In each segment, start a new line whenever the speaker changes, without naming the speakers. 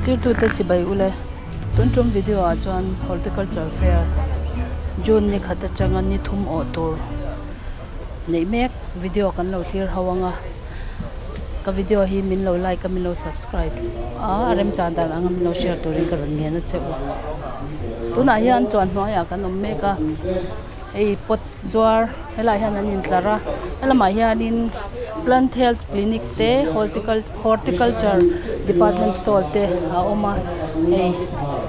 Tirtute chibai ule tun tum video ah chuan horticulture fair June ni khat atanga ni thum awh tur neih mek video kan lo thlir ho anga ka video hi min lo like a min lo subscribe a a remchan dan anga min lo share turin ka rawn ngen a che u tunah hian chuan hnuaiah kan awm mek a hei pot zuar helaiah hian an intlar a helamah hianin plant health clinic te horticulture department store te a awm a hei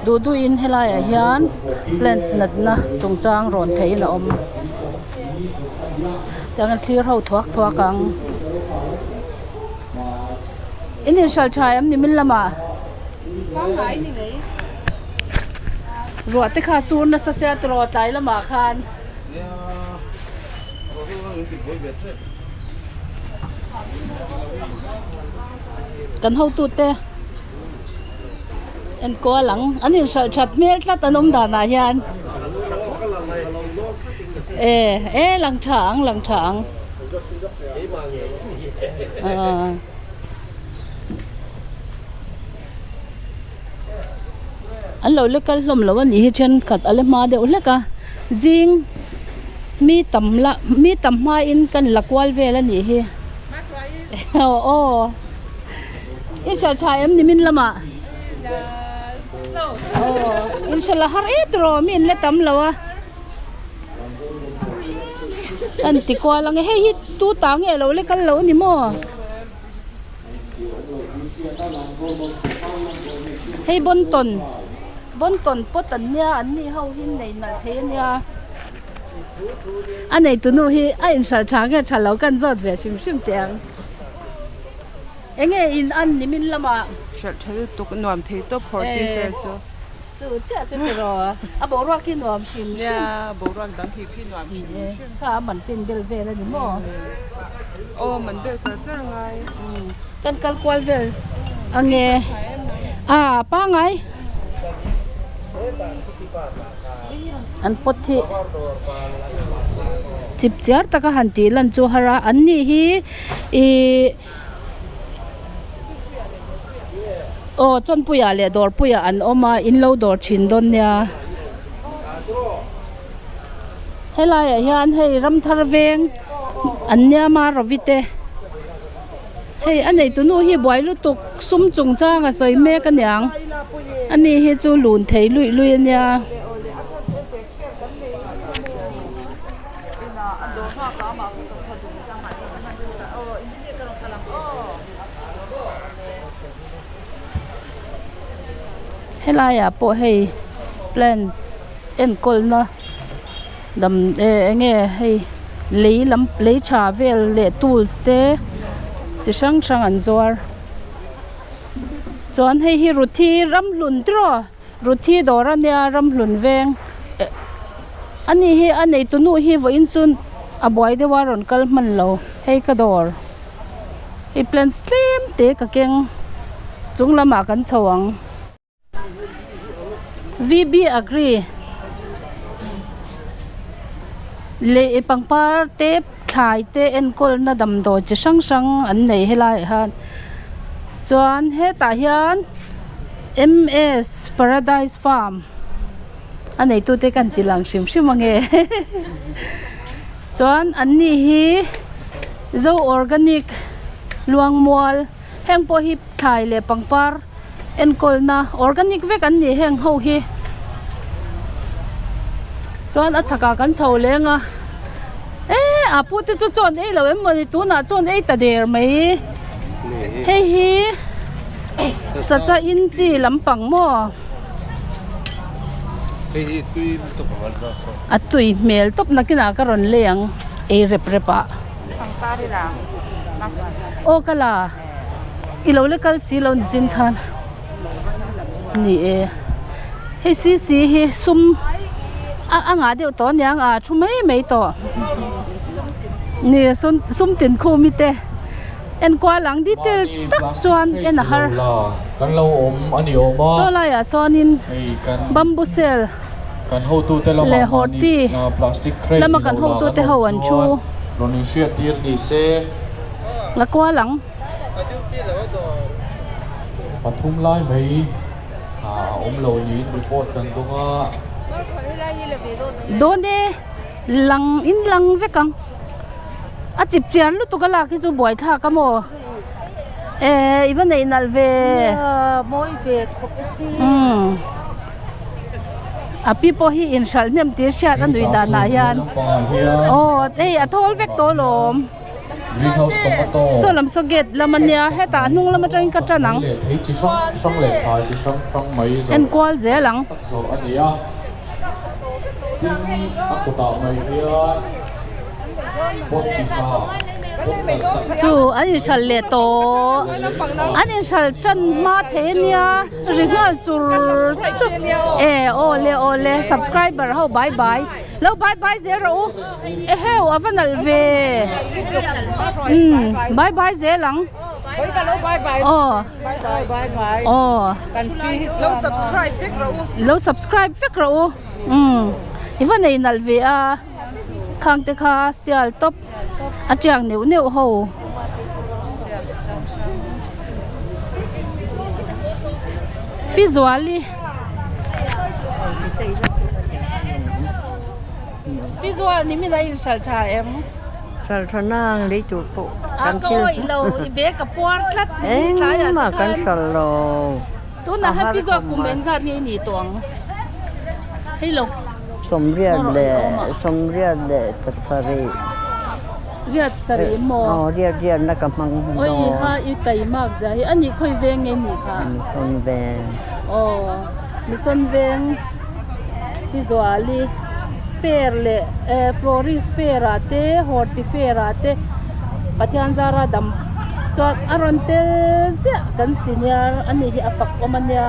duh duhin helaiah hian plant natna chungchang rawn theihin a awm. Tiang an thlir ho thuak thuak ang. In inhral tha em ni min lamah?
Pangngai ni mai.
Ruah te kha sur nasa sia tiraw tlai lamah khan. Kan hotute enkual ang an inhralh that hmel tlat an awm danah hian. E e lang tha ang lang tha ang aaa an lo la kal hlawm lo a nih hi thenkhat a la hma deuh hlek a zing mi tam la mi tam hmain kan la kual vel a nih hi aw aw i hrilh tha em ni min lamah aw in hrilh a har et rawh mi in la tam lo a. Kan ti kual ang e hei hi tu ta nge lo le kal lo a ni maw hei bawntawn bawntawn pawt an nia an ni ho hi nei nalh thei a nia a neitu nu hi a inhralh tha nge tha lo kan zawt ve hrim hrim teh ang eng nge in an ni min lamah
hralh tha lutuk nuam thei tawp phawrh tih fel chu.
Chu chiah chu tiraw a boruak hi nuam hrim hrim.
Nia boruak dang hi phi nuam hrim hrim.
Kha a man tin bel vel a ni maw?
Aw man bel char char ngai.
Kan kal kual vel ange a pangai an pawt hi chip chiar taka han tih lan chu har a an ni hi ihh. Aw chawnpuiah leh dawrpuiah an awm a in lo dawr thin dawn nia helaiah hian hei ramthar veng an nia marawi te hei a neitu nu hi buai lutuk sum chungchang a sawi mek aniang ani hi chu lun thei luih luih ania. Helaiah pawh hei plants enkawlna dam eh eng nge hei lei lam lei tha vel leh tools te chi hrang hrang an zuar chuan hei hi ruthi ramhlun tiraw ruthi dawr a nia ramhlun veng eh ani hi a neitu nu hi vawiin chu a buai deuh a rawn kal hman lo hei ka dawr. I plants tlem te ka keng chung lamah kan chho ang. VB Agri leh i pangpar te thlai te enkawlna damdawi chi hrang hrang an nei helaiah hian chuan hetah hian M_S Paradise Farm a neitute ka han ti lang hrim hrim ange chuan an ni hi. Zo organic luangmual heng pawh hi thlai leh pangpar enkawlna organic vek an ni heng ho hi chuan a chhakah kan chho leng a eh a pu te chu chawn ei lo em mawni tunah chuan ei ta der mai hei hi sacha in chi lampang maw. A tui hmel tawp nakinah ka rawn lei ang ei rep rep ah. Aw ka la i lo la kal si lo ni chin khan ni e hei c c hi sum a a ngah deuh tawh aniang a thu mai mai tawh ni sum sum tin khum hi te. Enkual ang detail tak chuan en a har. Saw laiah sawnin bamboo cell leh horti lama kan hotute ho an thu. La kual ang.
A awm lo niin report kan dawng a.
Dawn e, lang in lang vek ang. A chip chian lutuk a lak hi chu buaithlak a maw? Eh, i va neih nalh ve.
Nia, mawi ve khawp e si.
Umm. A pi pawh hi inhralh hnem tih hriat a nui danah hian. Aw, hei a thawl vek tawh alawm.
Greenhouse tomato.
Saw lam saw gate lam a nia, hetah hnung lam atangin ka tan ang.
Leh thei chi hrang hrang leh thlai chi hrang hrang mai zawrh
En kual zel ang.
Tak zawrh a ni a. Tin, a kawtah mai hian pot chi hra, pot nalh tak.
Chu an inhralh leh tawh. An inhralh tan hma thei a nia, ri nghal chur chur. E aw le aw le subscriber ho bye bye. Lo bye bye zel rawh u. Eheu a va nalh ve umm bye bye zel ang aw aw
Lo subscribe vek rawh u.
Lo subscribe vek rawh u umm i va nei nalh ve a khang te kha sial tawp a tiang neuh neuh ho. Pi Zuali. Pi Zual ni min a inhralh tha em?
Hralh tha nang lei tur pawh kan
thil. A ka awih lo i bag a puar tlat ni hi tlai ah te khan.
Engmah kan hralh lo.
Tunah hian Pi Zual kum engzat nge i nih tawh ang? Hei lo.
Sawmriat leh sawmriat leh pasarih.
Riat sarih maw?
Aw riat riatna ka hmang dawn.
Oi ha i taimak zia hi a nih khawi veng nge nih kha?
Mission veng.
Aw Mission veng Pi Zuali fair leh eh florist fair ah te horti fair ah te Pathian zara dam chuan a rawn tel ziah kan senior a nih hi a fak awm a nia.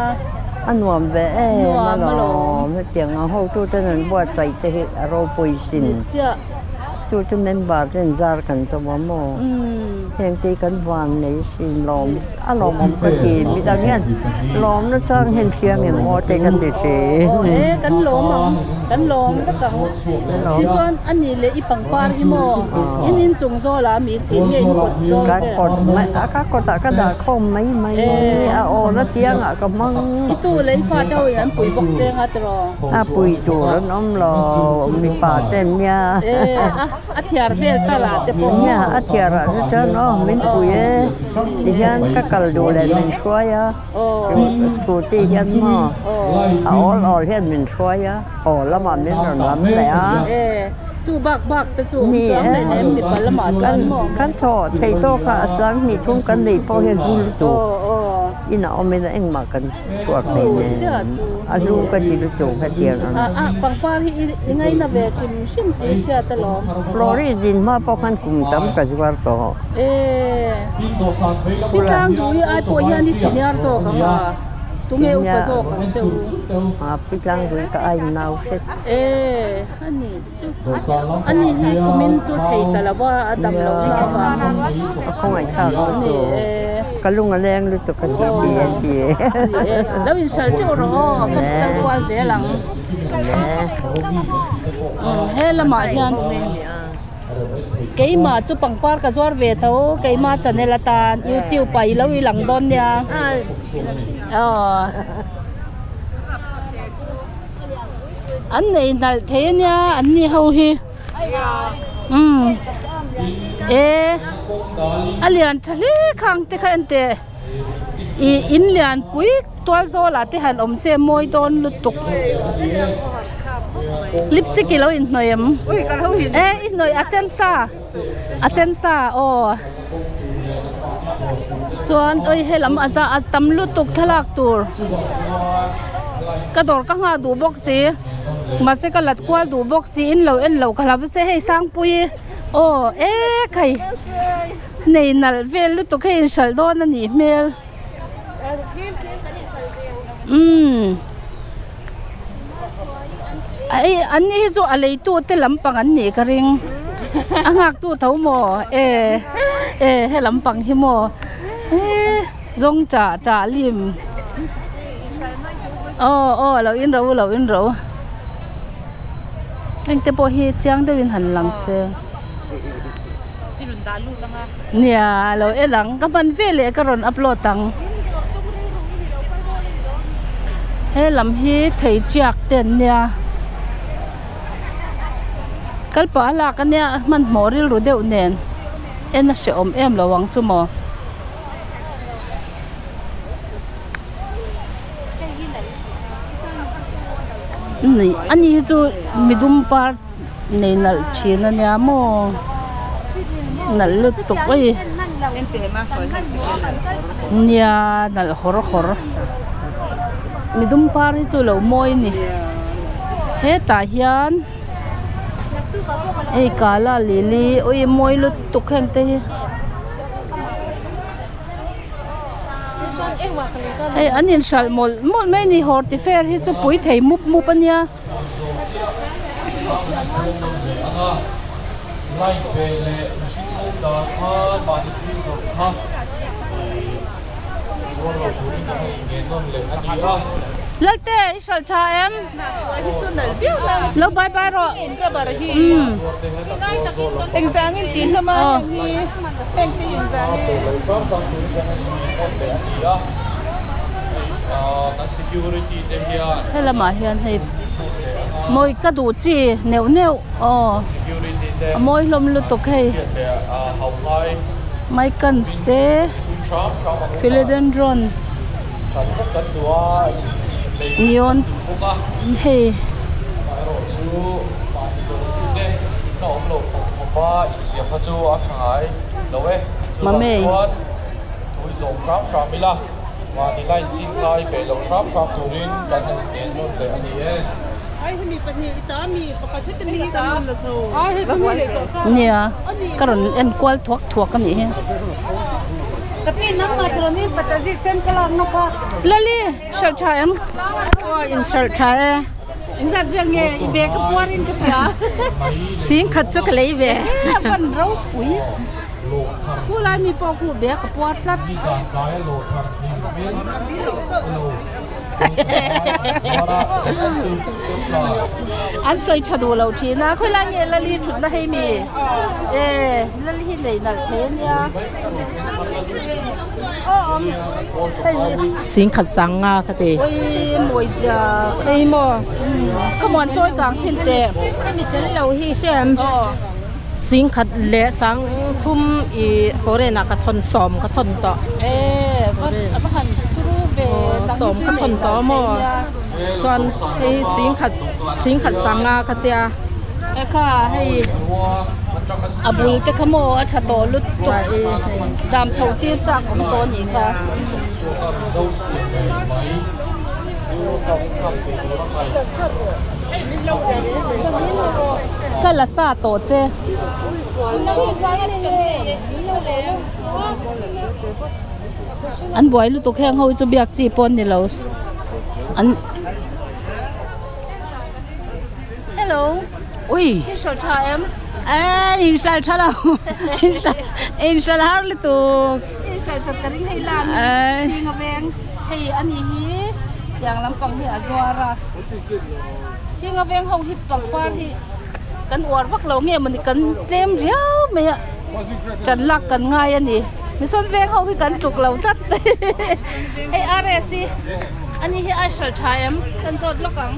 A nuam ve em alawm hetiang ang hotuten an buatsaih te hi a ropui sin.
Ni chiah.
Chu chu member ten zar kan chawm a maw? Heng te hi kan van nei sin lawm a lawmawm ka ti midang hian lawm na chang hian hria ngem aw te ka ti thin.
Aw e kan lawm ang kan lawm vek ang tichuan a nih leh i pangpar hi maw in inchung zawl ah mi chin nge in kawt zawl
vel. Ka kawt mai a ka kawt ah ka dah khawm mai mai a aw na tiang ah ka hmang.
I tu leh i fate ho in an pui bawk cheng a tiraw.
A pui tur an awm lo, mipa te an nia.
A thiar vel ta lah te pawh.
Nia, a thiar ah te chuan aw min pui e, tihian ka kal duh leh min hruai a, scooty hian maw a awl awl hian min hruai a, aw lamah min rawn lam leh a.
Chu bak bak te chu awm chuang leh lem mipa lamah chuan maw.
Kan thaw thei tawk a, a sang hnih chhung kan neih pawh hian hul lutuk inah awmin engmah kan. Chhuak nei nen a hlu ka ti lutuk hetiang ang.
A pangpar hi i ngaina ve hrim hrim tih hriat alawm.
Florist din hma pawh khan kum tam ka zuar tawh.
Ee Pi Tlangdu hi ai pawh hian i senior zawk ang a, tunge upa zawk ang che u?
A Pi Tlangdu hi ka ai nau hret.
Ee a ni chu a ni hi kumin chu thei ta lo a, a dam loh na avang.
A khawngaih thlak lutuk. Ka lung a leng lutuk a ti ti a ti.
Lo inhralh teuh rawh aw, ka kal kual zel ang. He lamah hian keimah chu pangpar ka zuar ve tho, keimah channel atan youtube ah i lo i lang dawn nia. Aw. An nei nalh thei a nia an ni ho hi. Umm e a lian tha hle khang te kha en teh ih in lian pui tual zawl ah te han awm se mawi dawn lutuk lipstick i lo inhnawih em e i hnawih a sen sa a sen sa aw chuan oi helam a za a tam lutuk thlalak tur ka dawr ka nghah duh bawk si mahse ka lat kual duh bawk si in lo en lo ka hlau se hei sangpui aw e khai nei nalh vel lutuk hei inhralh dawn a nih hmel umm hei an ni hi chu a leitu te lampang an nih ka ring a nghak tu tho maw e e he lampang hi maw eee zawng chah chah lim aw aw lo in ro lo in ro heng te pawh hi chiang deuhin han lang se nia lo en ang ka hman veleh ka rawn upload ang. He lam hi thei tiak te an nia kal pah a lak ania hmanhmawh rilru deuh nen en a hrehawm em lo ang chu maw. Ani hi chu midum par nei nalh thin ania maw nalh lutuk mai nia nalh hawr hawr midum par hi chu lo mawi a ni hetah hian hei kala lily awi mawi lutuk heng te hi. Hei an inhralh mawlh mawlh mai a ni horti fair hi chu pui thei mup mup a nia. Lalte i hralh tha em? Lo bye bye rawh. Umm. Helamah hian hei mawi ka duh chi neuh neuh aw a mawi hlawm lutuk hei maikans te philodendron neon hei.
Siam kha chu a tha ngai lo e. Chuvang chuan thui zawm hram hram ila, mahni line chin kha i peih loh hram hram turin kan han inten nawn leh a ni e.
Nia, ka rawn en kual thuak thuak a nih hi. Lali, hralh tha em?
Aw, in hralh tha e.
Engzat vel nge i bag a puar in ka hria.
Sing khat chu ka lei ve.
E van ropui. Khu lai mi pawh khu bag a puar tlat. An sawi tha duh lo thin a. Khawi lai nge Lali thutna hei mi? E Lali hi nei nalh thei a nia.
Sing khat sang nga ka ti.
Oi mawi zia.
Ei maw.
Ka muan chawi kang thin teh.
Ka mi tel lo hi hriam. Sing khat leh sang thum i foreign ah ka thawn sawm ka thawn tawh.
E va va han turu ve
sawm ka thawn tawh maw. Chuan hei sing khat sing khat sang nga ka tia.
E kha hei a bul te kha maw a tha tawh lutuk zam chho tir chak awm tawh a nih kha. Ka la sa tawh che. An buai lutuk heng ho hi chu biak chi pawh an ni lo an. Hello.
Ui.
In hrilh tha em?
Eh, in hrilh tha lo. In hrilh har lutuk.
In hrilh that ka ring hei lan ching a veng. Hei ani hi tiang lampang hi a zuar a. Ching a veng ho hi pangpar hi kan uar vak lo nge mawni kan tlem riau mai a. Tan lak kan ngai a ni. Mison veng ho hi kan tluk lo tlat. Hei RS hi ani hi a hrilh tha em? Kan zawt lawk ang.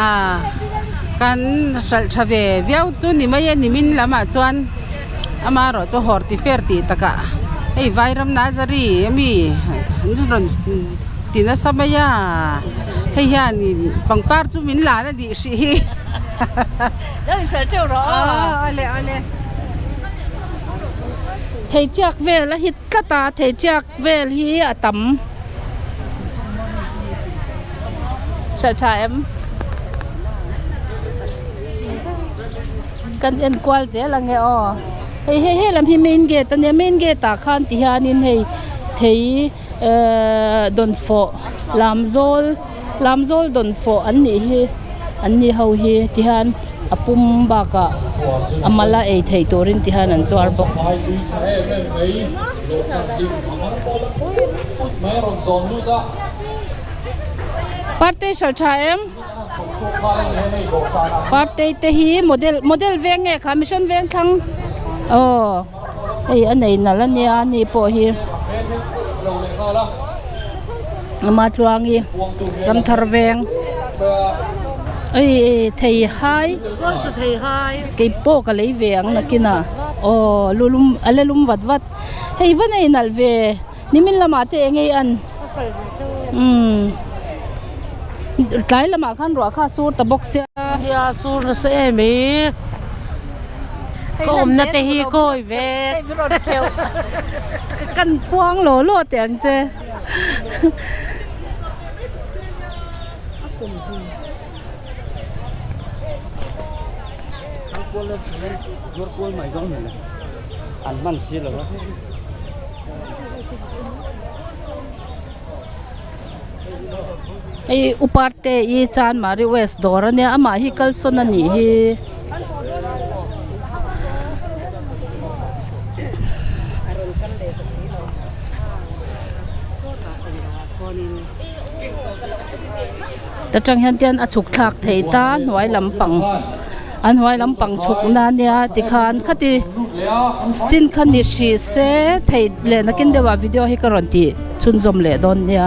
A kan hralh tha ve viau chu ni mai a nimin lamah chuan amaherawh chu hawr ti fer tih takah hei vairam nazari ami an rawn ti nasa mai a hei hianin pangpar chu min lan a nih hrih hi.
Lo inhralh teuh rawh aw.
Awle awle.
Thei chiak vel a hit tlat a thei chiak vel hi a tam. Hralh tha em? Kan en kual zel ang e aw. Hei hei hei lam hi main gate a nia main gate ah khan ti hianin hei thei ehh dawnfawh lamzawl lamzawl dawnfawh an nih hi an ni ho hi ti hian a pum bakah a mal a ei theih turin ti hian an zuar bawk. Partei hralh tha em? Partei te hi model model veng nge kha mission veng thlang aw hei a nei nalh a nia ani pawh hi. Ama tluangi ramthar veng ei thei hai kei pawh ka lei ve ang nakinah aw lulum a la lum vat vat hei va nei nalh ve nimin lamah te eng nge i an umm tlai lamah khan ruah kha a sur ta bawk sia.
Nia sur nasa em i ka awmna te hi kawi ve.
Kan puang law law teh ang che. Hei uparte i chanmari west dawr ania amah hi kalsawn a nih hi. Ta tang hian tian a chhuk thlak thei ta hnuai lampang an hnuai lampang chhuk na ania tikhan khati chin kha ni hrih se thei leh nakin deuhah video hi ka rawn tih chhunzawm leh dawn nia.